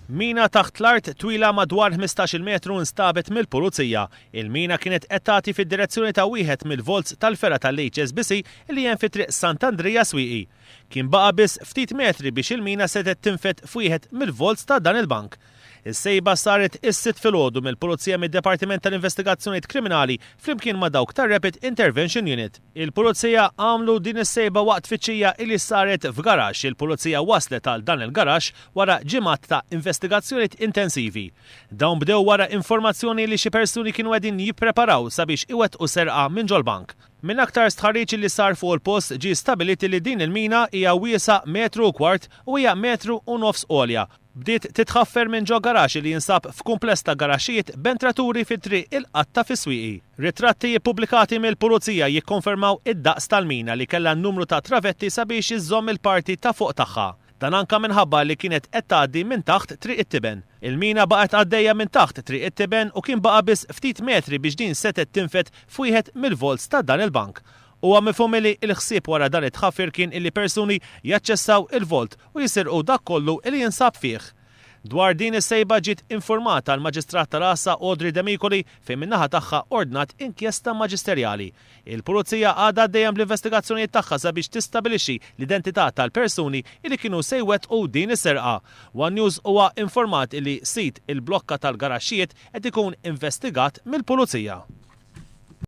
Mina taħt l-art twila madwar 15-il metru nstabet mill-Pulizija. Il-mina kienet qed tagħti fid-direzzjoni ta' wieħed mill-vaults tal-fergħa tal-HSBC li hemm fi Triq Sant'Andrija Swieqi. Kien baqa' biss ftit metri biex il-mina setgħet tinfed f'wieħed mill-vaults ta' dan il-bank. Is-sejba saret is-Sibt filgħodu mill-Pulizija mid-Dipartiment tal-Investigazzjonijiet Kriminali flimkien ma' dawk tar-Rapid Intervention Unit. Il-Pulizija għamlu din is-sejba waqt tfittxija li saret f'garaxx. Il-Pulizija waslet għal dan il-garaxx wara ġimgħat ta' investigazzjonijiet intensivi. Dawn bdew wara informazzjoni li xi persuni kienu qegħdin jippreparaw sabiex iwettqu serqa minn ġol-bank. Minn aktar stħarriġ li sar fuq il-post ġie stabbilit li din il-mina hija wiesgħa metru u kwart u hija metru u nofs għolja. Bdiet titħaffer minn ġo garaxx li jinsab f'kumpless ta' garaxxijiet b'entraturi fi Triq il-Qatta fis-Swieqi. Ritratti ppubblikati mill-Pulizija jikkonfermaw id-daqs tal-mina li kellha numru ta' travetti sabiex iżżomm il-parti ta' fuq tagħha. Dan anka minħabba li kienet qed tgħaddi minn taħt Triq it-Tiben. Il-mina baqgħet għaddejja minn taħt Triq it-Tiben u kien baqa' biss ftit metri biex din setgħet tinfed f'wieħed mill-vaults ta' dan il-bank. Huwa mifhum li l-ħsieb wara dan it-tħaffir kien illi persuni jaċċessaw il-vault u jisirqu dak kollu li jinsab fih. Dwar din is-sejba ġiet infurmata l-Maġistrat tal-Għassa Audrey Demicoli fejn min-naħa tagħha ordnat inkjesta maġisterjali. Il-Pulizija għadha għaddejja bl-investigazzjonijiet tagħha sabiex tistabilixxi l-identità tal-persuni li kienu se jwettqu din is-serqa. One News huwa informat illi sid il-blokka tal-garaxxijiet qed ikun investigat mill-Pulizija.